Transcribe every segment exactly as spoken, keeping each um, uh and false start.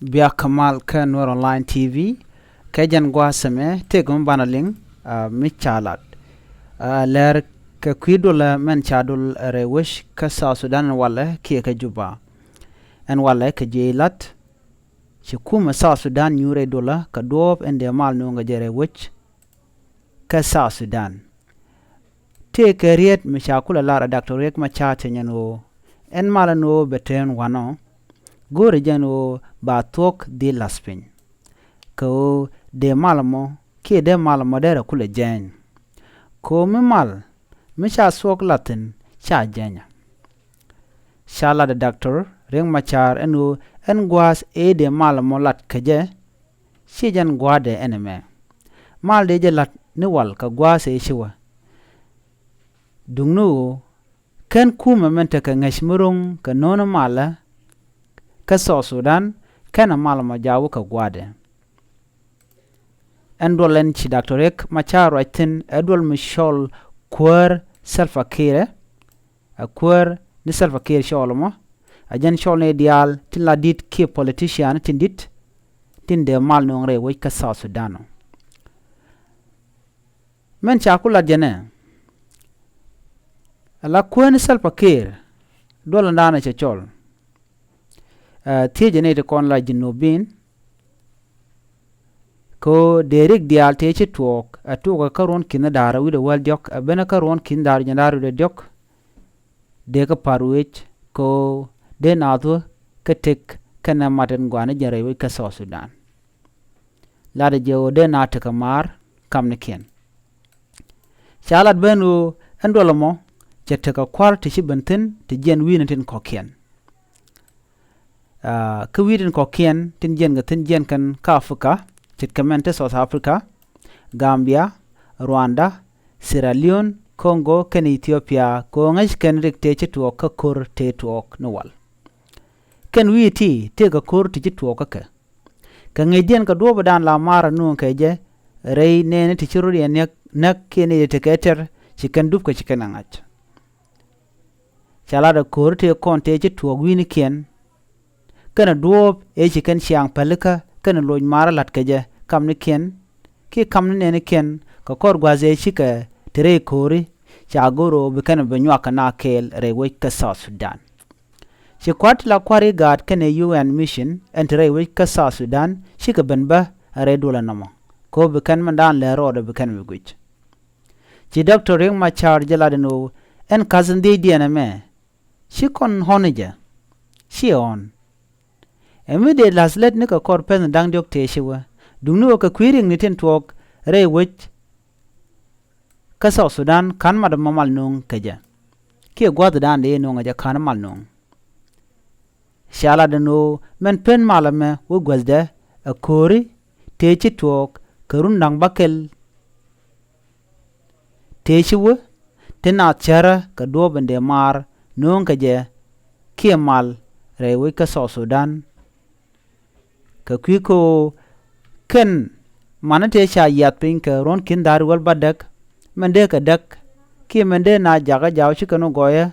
Bia kä mal kä Nuer Online T V. Kɛ jɛn gua̱a̱th ɛmɛ tëëkɛ mi banɛ liŋ, ah, mi ca lat. Ah, lɛr kɛ kui̱ dulɛ mɛn ca dul rɛy wec kä South Sudan ɛn walɛ kiɛ kä Juba. Ɛn walɛ kɛ jiɛc lat. Ci kumɛ South Sudan nyuur rɛy dulɛ kɛ duɔ̱ɔ̱p ɛn dee mal nuŋ kɛ jɛ rɛy wec kä South Sudan. Tëëkɛ riet mi ca kulɛ lar ɛ Doctor Riek Machar cɛ nyɛn ɣöö ɛn mal ɛn ɣöö bɛ tɛn wanɔ, go̱o̱rɛ jɛn ɣöö ba thuɔ̱k dhil lath piny. Kɛ ɣöö dee mal ɛmɔ kiɛ dee mal ɛmɔ derɛ kulɛ jɛny. Kɛ ɣöö mi mal mi ca thuɔ̱k lath thi̱n ca jɛnyɛ. Ca lat ɛ Doctor Riek Machar ɛn ɣöö ɛn gua̱a̱th ëë dee mal ɛmɔ lat kɛ jɛ, ci jɛn gua̱a̱thdɛ ɛn ɛmɛ. Mal dee jɛ la̱t ni wal kɛ gua̱a̱th ëë ci wä. Duŋni ɣöö kɛn kumɛ mɛn tekɛ ŋäc mi ro̱ŋ kɛ no̱o̱ni malä kä South Sudan, kɛn ɛ mal ɛmɔ ja̱ wä kɛ gua̱a̱thdɛ. Ɛn duɔl ɛn ci Doctor Riek Machar ruac thi̱n ɛ duɔl mi cɔl kuäär Salva Kiir ɛ. Ɛ kuäär ni Salva Kiir cɔɔl ɛmɔ, ɛ jɛn cɔɔl ni diaal tin la di̱t kiɛ politician tin di̱t tin dee mal nuɔ̱ŋ rɛy wec kä South Sudan ɔ. Mɛn ca ku lat jɛnɛ, ɛ la kuäär ni Salva Kiir duɔl ɛn daanɛ cɛ cɔl. Ɛ, thiecɛ ni ti kɔn la Jinubin, kɛ ɣöö dee rik diaal tëë ci tuɔɔk, ɛ tuɔɔkɛ kä ruɔ̱n ki̱n da̱a̱r wi̱cdɛ wäl diɔ̱k, ɛ benɛ kä ruɔ̱n ki̱n da̱a̱r jiɛn da̱a̱r wi̱cdɛ diɔ̱k. Dee kä pa̱r wec kɛ ɣöö dee naath wä kä tëk kɛnɛ mat ɛn gɔaa ni jɛn rɛy wec kä South Sudan. Latdɛ jɛ ɣöö dee naath tekɛ maar kamnikiɛn. Ca lat ben ɣöö ɛn duɔl ɛmɔ cɛ tekɛ kua̱r ti ci ben thi̱n ti jiɛn wi̱i̱ni tin kɔ̱kiɛn. Aa, kä wi̱i̱ tin kɔ̱kiɛn tin jiɛn kɛ thi̱n jiɛn kɛn kä Africa, ce̱tkɛ mɛn te South Africa, Gambia, Rwanda, Sierra Leone, Congo kɛnɛ Ethiopia, kɛ ɣöö ŋäc kɛn rik tëë ci tuɔɔk kä ko̱r tëë tuɔɔk ni wal. Kɛn wi̱i̱ ti tëëkɛ ko̱r ti ci tuɔɔk kä kɛ. Kɛ ŋäcdiɛn kɛ duɔ̱ɔ̱pidan la marä nuɔ̱ɔ̱ŋ kɛ jɛ rɛy nɛɛni ti ci rot yɛn näk, näk kiɛ nɛy ti tekɛ tɛr, ci kɛn dup kɛ ci kɛn ɛ ŋa̱c. Ca lat ɛ ko̱ri tëë kɔn tëë ci tuɔɔk wi̱i̱nikiɛn. Kɛnɛ duɔ̱ɔ̱p ëë ci kɛn ciaŋ pälikä kɛnɛ loc marä la̱t kɛ jɛ kamnikiɛn kiɛ kamni nɛɛnikiɛn kɛ kɔr gua̱th ëë cikɛ te rɛy ko̱ri. Ca go̱r ɣöö bi kɛn bɛ nyuak kɛ na kɛɛl rɛy wec kä South Sudan. Ci kua̱r ti la kua̱r i̱ gaat kɛnɛ U N mission ɛn te rɛy wec kä South Sudan cikɛ ben bä rɛy duɔlɛ nɔmɔ. Kɛ ɣöö bi kɛn mɛn daan lɛ rɔɔdɛ bi kɛn bi guic. Ci Doctor Riek Machar jɛ lat ɛn ɣöö ɛn ka̱th in dhiecdiɛn ɛmɛ ci kɔn ɣɔ̱n jɛ, ci ɣɔ̱n. Ɛ mi dee la̱th lät nikɛ kɔr pɛth ni da̱ŋ diɔ̱k tëë ci wä, duŋni ɣöö kɛ kui̱ riɛkni tin tuɔɔk rɛy wec kä South Sudan ka̱n mat ɛmɔ mal no̱o̱ŋ kɛ jɛ, kiɛ gua̱thdan dee no̱o̱ŋ kɛ jɛ ka̱n mal no̱o̱ŋ. Ca lat ɛn ɣöö mɛn pen mal ɛmɛ wä guäthdɛ ɛ ko̱ri tëë ci tuɔɔk kɛ run da̱ŋ bäkɛl tëë ci wä, ti naath cärä kɛ duɔ̱ɔ̱p in dee maar no̱o̱ŋ kɛ jɛ kiɛ mal rɛy wec kä South Sudan. Kɛ kui̱ kä ɣöö kɛn mani tëë ca yiath piny kɛ ruɔ̱n ki̱n da̱r wäl bädäk, mɛn dee kɛ däk kiɛ mɛn dee na jakä jaw ci kɛn wä gɔɔyä.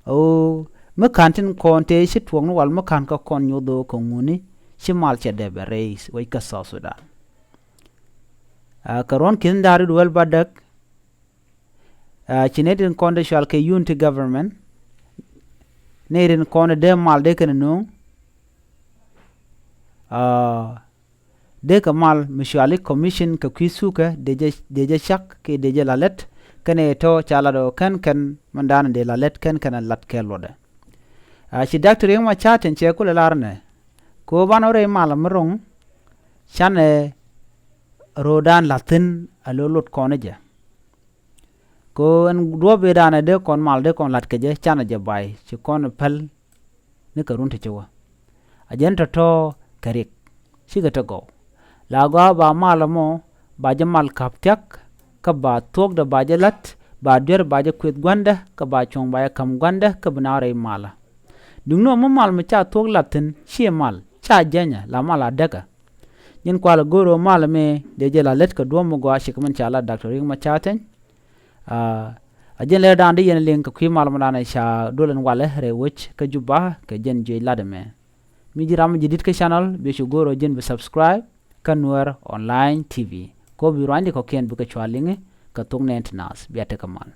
Ɣöö mi ka̱n tin kɔn tëë ci tuɔɔk ni wal mi ka̱n kä kɔn nyoth ɣöö kɛ ŋuni ci mal cɛ dee bɛ rɛy wec kä South Sudan. Aa, kɛ ruɔ̱n ki̱n da̱r wäl bädäk, aa, ci nɛy tin kɔn dee cual kɛ unity government. Nɛy tin kɔn dee mal dee kɛn no̱o̱ŋ. Aa, dee kɛ mal mi cuali commission kɛ kui̱ thukɛ dee jɛ, dee jɛ cak kiɛ dee jɛ la lät. Kɛnɛ tɔ̱ ca lat ɣöö kɛn kɛn mɛn da̱a̱n dee la lät kɛn kɛn lat kɛ luɔtdɛ. Aa, ci Doctor Riek Machar tin cɛ kulɛ lar nɛ kɛ ɣöö banɛ wä rɛy mal mi ro̱ŋ. Canɛ ro̱o̱dan la̱thi̱n a lo̱ lot kɔn jɛ. Kɛ ɣöö ɛn duɔ̱ɔ̱p ëëdan ɛ dee kɔn mal dee kɔn la̱t kɛ jɛ canɛ jɛ bay ci kɔn päl. Nikɛ run ti ci wä a jɛn tɔ̱tɔ̱ kɛ riɛk. Cikɛ te gɔw la gɔaa ba mal ɛmɔ ba jɛ mal ka̱p thia̱k. Kä ba thuɔ̱kdɛ ba jɛ la̱t ba duer ba jɛ kuëth gua̱ndɛ kä ba cuɔ̱ŋ ba jɛ ka̱m gua̱ndɛ kä bi na rɛy malä. Duŋni ɣöö mi mal mi ca thuɔ̱k la̱thi̱n ciɛ mal ca jɛnyɛ la mal a däkä. Nyin kual go̱o̱r ɣöö mal mi dee jɛ la lät kɛ duɔ̱ɔ̱p mi gɔaa cikɛ min ca la Doctor Riek Machar Teny. Aa, a jɛn lɛr da̱a̱n di yɛn liŋ kɛ kui̱ mal mi da̱a̱n ca duɔl ɛn walɛ rɛy wec kä Juba kɛ jɛn juëc lat ɛmɛ. Mi ji̱ ram mi ji̱ di̱t kä channel, bia cu go̱o̱r ɔ ji̱n bi subscribe kä Nuer Online T V. Kɔ bi ruanydi kɔ̱kiɛn bikɛ cua liŋi kɛ thok nɛɛni ti naath. Bia tekɛ mal.